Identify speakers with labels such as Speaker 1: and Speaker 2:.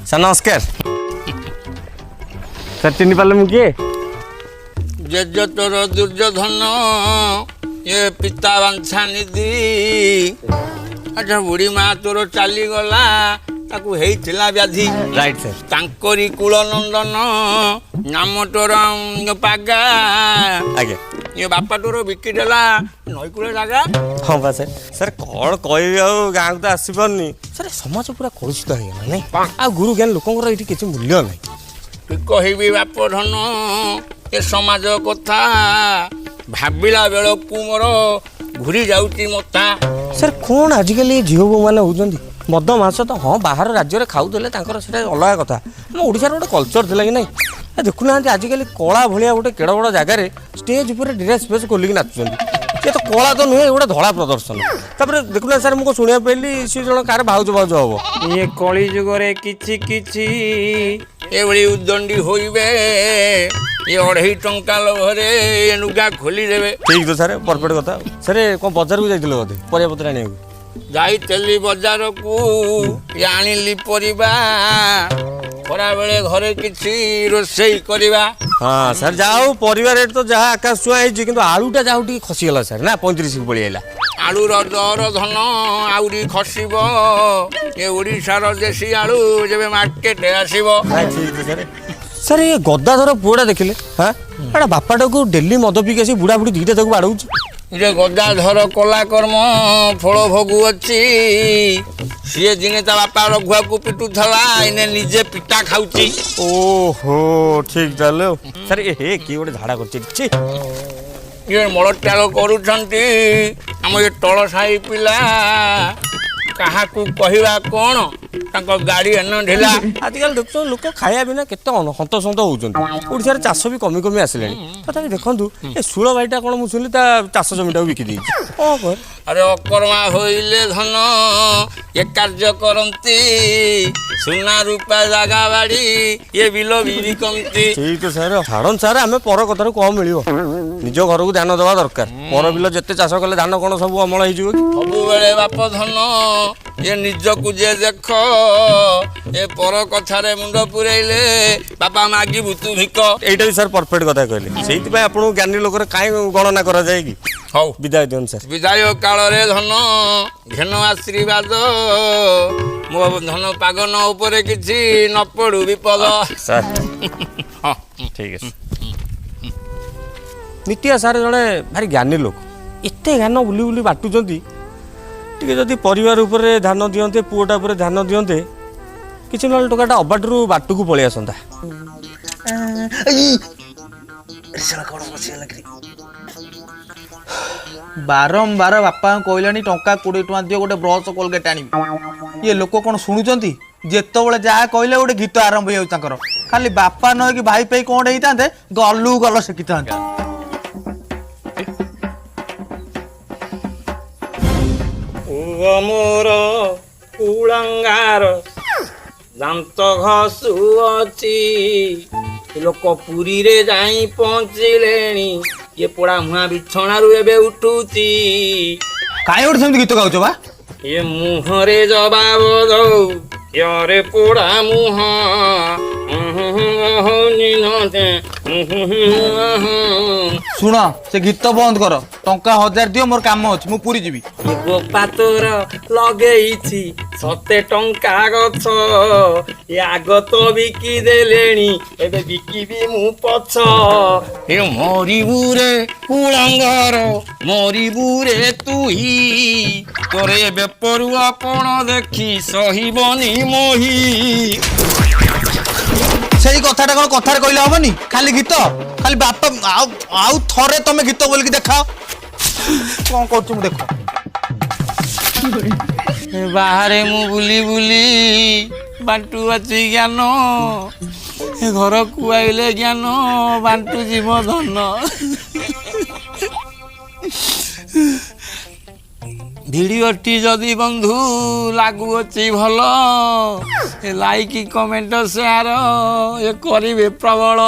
Speaker 1: Sir ନମସ୍କାର। Sir, ଚିହ୍ନି ପାରିଲେ ମୁଁ କିଏ?
Speaker 2: ଜେଜ ତୋର ଦୁର୍ଯ୍ୟୋଧନ, ଏ ପିତା ବାଞ୍ଛା ନିଧି। ଆଚ୍ଛା, ବୁଢ଼ୀ ମା ତୋର ଚାଲିଗଲା, ତାକୁ ହେଇଥିଲା ବ୍ୟାଧି।
Speaker 1: Right sir.
Speaker 2: ତାଙ୍କରି କୂଳ ନନ୍ଦନ, ନାମ ତୋର ପାଗା।
Speaker 1: ଆଜ୍ଞା।
Speaker 2: ଇଏ ବାପା ତୋର ବିକିଦେଲା ନଈକୂଳ ଜାଗା।
Speaker 1: ହଁ ବା ସାର୍। ସାର୍, କ'ଣ କହିବି, ଆଉ ଗାଁକୁ ତ ଆସିପାରୁନି। ସାର୍, ଏ ସମାଜ ପୁରା କଳୁଷିତ ହେଇଗଲା ନାଇଁ? ଆଉ ଗୁରୁ ଜ୍ଞାନ ଲୋକଙ୍କର ଏଇଠି କିଛି ମୂଲ୍ୟ ନାହିଁ।
Speaker 2: ତୁ କହିବି ବାପ ଧନ, ଏ ସମାଜ କଥା ଭାବିଲା ବେଳକୁ ମୋର ଘୁରି ଯାଉଛି ମଥା।
Speaker 1: ସାର୍, କ'ଣ ଆଜିକାଲି ଏ ଝିଅ ବୋଉମାନେ ହେଉଛନ୍ତି? ମଦ ମାଂସ ତ ହଁ ବାହାର ରାଜ୍ୟରେ ଖାଉଥିଲେ, ତାଙ୍କର ସେଇଟା ଅଲଗା କଥା। ଆମ ଓଡ଼ିଶାର ଗୋଟେ କଲଚର୍ ଥିଲା କି ନାହିଁ? ଏ ଦେଖୁନାହାନ୍ତି, ଆଜିକାଲି କଳା ଭଳିଆ ଗୋଟେ କେଡ଼ ବଡ଼ ଜାଗାରେ ଷ୍ଟେଜ୍ ଉପରେ ଡ୍ରେସ୍ ଫ୍ରେସ୍ ଖୋଲିକି ନାଚୁଛନ୍ତି। ସେ ତ କଳା ତ ନୁହେଁ, ଗୋଟେ ଧଳା ପ୍ରଦର୍ଶନ। ତାପରେ ଦେଖୁନାହାନ୍ତି ସାର୍, ମୁଁ କ'ଣ ଶୁଣିବାକୁ ପାଇଲି, ସେ ଜଣ କାହାର ଭାଉଜ ଭାଉଜ ହବ।
Speaker 2: ଇଏ କଳି ଯୁଗରେ କିଛି କିଛି ଏଭଳି ଉଦ୍ଦଣ୍ଡି ହୋଇବେ, ଏ 2.5 ଟଙ୍କା ଲୋଭରେ ଏ ଲୁଗା ଖୋଲିଦେବେ।
Speaker 1: ଠିକ୍ ତ ସାର୍, ପରଫେକ୍ଟ କଥା। ସାର୍, କ'ଣ ବଜାରକୁ ଯାଇଥିଲେ ବୋଧେ ପରିବାପତ୍ର ଆଣିବାକୁ?
Speaker 2: ଯାଇଥିଲି ବଜାରକୁ, ଇଏ ଆଣିଲି ପରିବା, ଖରାବେଳେ ଘରେ କିଛି ରୋଷେଇ କରିବା।
Speaker 1: ହଁ ସାର୍, ଯାହା ହଉ, ପରିବା ରେଟ୍ ତ ଯାହା ଆକାଶ ଛୁଆଁ ହେଇଛି, କିନ୍ତୁ ଆଳୁଟା ଯାହା ହଉ ଟିକେ ଖସିଗଲା ସାର୍, ନା 35କୁ ପଳେଇ ଆଇଲା।
Speaker 2: ଆଳୁର ଦର ଧନ ଆହୁରି ଖସିବ, ଏ ଓଡ଼ିଶାର ଦେଶୀ ଆଳୁ ଯେବେ ମାର୍କେଟ ଆସିବ।
Speaker 1: ନାଇଁ, ଠିକ୍ ତ ସାର୍। ସାର୍, ଏ ଗଦାଧର ପୁଅଟା ଦେଖିଲେ? ହଁ, ଏଟା ବାପାଟାକୁ ଡେଲି ମଦ ପିଇକି ଆସି ବୁଢ଼ା ବୁଢ଼ୀ ଦୁଇଟା ତାକୁ ବାଡ଼ଉଛି।
Speaker 2: ଯେ ଗଦାଧର କଲା କର୍ମ ଫଳ ଭୋଗୁ ଅଛି। ସିଏ ଦିନେ ତା ବାପା ରଘୁଆକୁ ପିଟୁଥିଲା, ଏଇନେ ନିଜେ ପିଟା ଖାଉଛି।
Speaker 1: ଓହୋ, ଠିକ୍ ତାହେଲେ। ଆଉ ସାର୍, ଏ ହେ, କିଏ ଗୋଟେ ଝାଡ଼ା କରୁଛି, ଛି।
Speaker 2: ଇଏ ମଳତ୍ୟାଗ କରୁଛନ୍ତି ଆମ ଏ ତଳ ସାହି ପିଲା। କାହାକୁ କହିବା କ'ଣ, ତାଙ୍କ ଗାଡ଼ି ଏନ ଢିଲା।
Speaker 1: ଆଜିକାଲି ଦେଖୁଛନ୍ତି, ଲୋକ ଖାଇବା ବିନା କେତେ ହନ୍ତସନ୍ତ ହଉଛନ୍ତି। ଓଡ଼ିଶାରେ ଚାଷ ବି କମି କମି ଆସିଲାଣି। ତଥାପି ଦେଖନ୍ତୁ, ଏ ସୁଳ ଭାଇଟା କ'ଣ ମୁଁ ଶୁଣିଲି ତା ଚାଷ ଜମିଟାକୁ ବିକି ଦେଇଛି। କ'ଣ କହ?
Speaker 2: ଆରେ, ଅକର୍ମା ହୋଇଲେ ଧନ ଏ କାର୍ଯ୍ୟ କରନ୍ତି, ସୁନା ରୂପା ଜାଗା ବାଡ଼ି ଏ ବିଲ ବି ବିକନ୍ତି।
Speaker 1: ଠିକ୍ ତ ସାର୍। ଛାଡ଼ନ୍ତୁ ସାର୍, ଆମେ ପର କଥାରୁ କ'ଣ ମିଳିବ? ନିଜ ଘରକୁ ଧ୍ୟାନ ଦେବା ଦରକାର। ପର ବିଲ ଯେତେ ଚାଷ କଲେ ଧାନ କ'ଣ ସବୁ ଅମଳ ହେଇଯିବ କି?
Speaker 2: ସବୁବେଳେ ବାପ ଧନ, ଏ ନିଜକୁ ଯେ ଦେଖ, ଏ ପର କଥାରେ ମୁଣ୍ଡ ପୁରେଇଲେ ବାପା ମାଗିବୁ ତୁ ଭିକ।
Speaker 1: ଏଇଟା ବି ସାର୍ ପରଫେକ୍ଟ କଥା କହିଲେ। ସେଇଥିପାଇଁ ଆପଣଙ୍କୁ ଜ୍ଞାନୀ ଲୋକରେ କାହିଁ ଗଣନା କରାଯାଏ କି?
Speaker 2: ହଉ।
Speaker 1: ବିଦାୟ ଦିଅନ୍ତୁ ସାର୍।
Speaker 2: ବିଦାୟ କାଳରେ ଧନ ଘେନ ଆଶୀର୍ବାଦ, ମୋ ଧନ ପାଗନ ଉପରେ କିଛି ନ ପଡୁ ବିପଦ।
Speaker 1: ସାର୍।
Speaker 2: ହଁ।
Speaker 1: ଠିକ୍ ଅଛି। ନିତିଆ ସାର୍ ଜଣେ ଭାରି ଜ୍ଞାନୀ ଲୋକ। ଏତେ ଜ୍ଞାନ ବୁଲି ବୁଲି ବାଟୁଛନ୍ତି, ଟିକେ ଯଦି ପରିବାର ଉପରେ ଧ୍ୟାନ ଦିଅନ୍ତେ, ପୁଅଟା ଉପରେ ଧ୍ୟାନ ଦିଅନ୍ତେ, କିଛି ନହେଲେ ଟୋକାଟା ଅବାଟରୁ ବାଟକୁ ପଳେଇ ଆସନ୍ତା।
Speaker 3: ଶଳା, କ'ଣ ବସିଗଲା କିରେ? ବାରମ୍ବାର ବାପାଙ୍କୁ କହିଲାଣି, ଟଙ୍କା 20 ଟଙ୍କା ଦିଅ, ଗୋଟେ ବ୍ରସ୍ କୋଲଗେଟ୍ ଆଣିବି। ଇଏ ଲୋକ କ'ଣ ଶୁଣୁଛନ୍ତି? ଯେତେବେଳେ ଯାହା କହିଲେ ଗୋଟେ ଗୀତ ଆରମ୍ଭ ହେଇଯାଉଛି ତାଙ୍କର। ଖାଲି ବାପା ନ ହେଇକି ଭାଇ ପାଇ କ'ଣ ହେଇଥାନ୍ତେ, ଗଲୁ ଗଲ ଶିଖିଥାନ୍ତେ।
Speaker 2: ପୁଅ ମୋର କୁଳଙ୍ଗାର ଦାନ୍ତ ଘଷୁଅଛି, ଲୋକ ପୁରୀରେ ଯାଇ ପହଞ୍ଚିଲେଣି, ଇଏ ପୋଡ଼ା ମୁହାଁ ବିଛଣାରୁ ଏବେ ଉଠୁଛି।
Speaker 3: କାହିଁ ଗୋଟେ ସେମିତି ଗୀତ ଗାଉଛ ବା?
Speaker 2: ଏ ମୁହଁରେ ଜବାବ ଦଉ ୟରେ ପୋଡ଼ା ମୁହଁ।
Speaker 3: ଶୁଣ, ସେ ଗୀତ ବନ୍ଦ କର, ଟଙ୍କା 1000 ଦିଅ, ମୋର କାମ ଅଛି, ମୁଁ ପୁରୀ ଯିବି।
Speaker 2: ଏ ବୋପା ତୋର ଲଗେଇଛି ସତେ ଟଙ୍କା ଗଛ, ଏ ଆଗ ତ ବିକି ଦେଲେଣି, ଏବେ ବିକିବି ମୁଁ ପଛ। ଏ ମରିବୁ ରେ କୁଳଙ୍ଗର, ମରିବୁ ରେ ତୁହି, ତୋର ଏ ବେପରୁଆ ପଣ ଦେଖି ସହିବନି ମୋହି।
Speaker 3: ସେଇ କଥାଟା କ'ଣ କଥାରେ କହିଲେ ହବନି? ଖାଲି ଗୀତ ଖାଲି ବାପା। ଆଉ ଆଉ ଥରେ ତମେ ଗୀତ ବୋଲିକି ଦେଖାଅ, କ'ଣ କରୁଛୁ ମୁଁ ଦେଖ।
Speaker 2: ବାହାରେ ମୁଁ ବୁଲି ବୁଲି ବାଣ୍ଟୁ ଅଛି ଜ୍ଞାନ, ଏ ଘରକୁ ଆଇଲେ ଜ୍ଞାନ ବାଣ୍ଟୁ ଯିବ ଧନ। ଭିଡ଼ିଓଟି ଯଦି ବନ୍ଧୁ ଲାଗୁଅଛି ଭଲ, ଲାଇକ୍ କମେଣ୍ଟ ସେୟାର ଏ କରିବେ ପ୍ରବଳ।